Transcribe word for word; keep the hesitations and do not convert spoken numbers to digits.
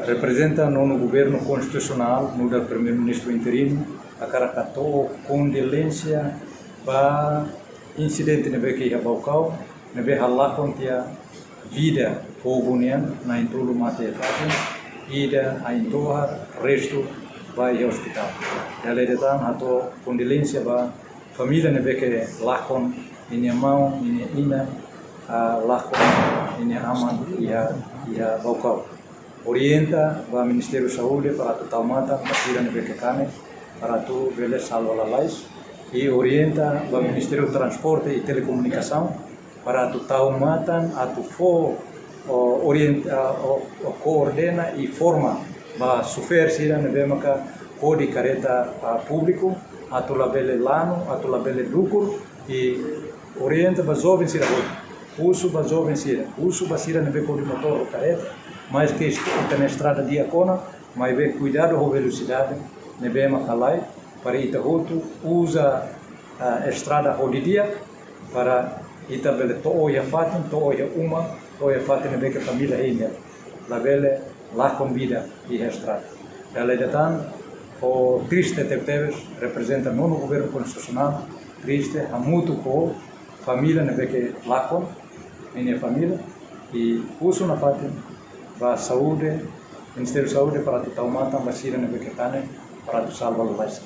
Reprezenta nonu governu konstitusionál, nu'udar primeiru-ministru interinu, hakarak hato'o kondolénsia ba insidente ne'ebé ke iha Baucau, ne'ebé halakon tiha vida povu nian, na'in-tolu mate iha fatin, ida ain tohar, restu ba iha ospitál. Dala ida tan hato'o kondolénsia ba família ne'ebé ke lakon ninia maun, ninia inan, ah, lakon ninia aman iha, iha Baucau. Orienta ba Ministériu Saúde para atu tau matan ba sira ne'ebé ke kanek, para atu bele salva lalais. I orienta ba Ministériu Transporte i Telekomunikasaun para atu tau matan, atu fó, o, orienta, o, o, koordena i forma ba xofér sira ne'ebé maka hodi kareta, ah, públiku, atu labele lanu, atu labele dukur, i orienta ba joven sira hotu. Husu ba joven sira, husu ba sira ne'ebé ke hodi motór ou kareta, maske est-, ita iha estrada di'ak ona, maibé kuidadu ho velosidade ne'ebé maka halai, para ita hotu uza, ah, estrada ho di'ak, para ita bele to'o iha fatin, to'o iha uma, to'o iha fatin ne'ebé ke família hein de'it. Labele lakon vida iha estrada. Dala ida tan, ha'u triste tebetebes, reprezenta nonu governu konstitusionál, triste, hamutuk ho família ne'ebé ke lakon, ninia família, i husu nafatin ba saúde, Ministériu Saúde para atu tau matan ba sira ne'ebé ke kanek, para atu salva lalais.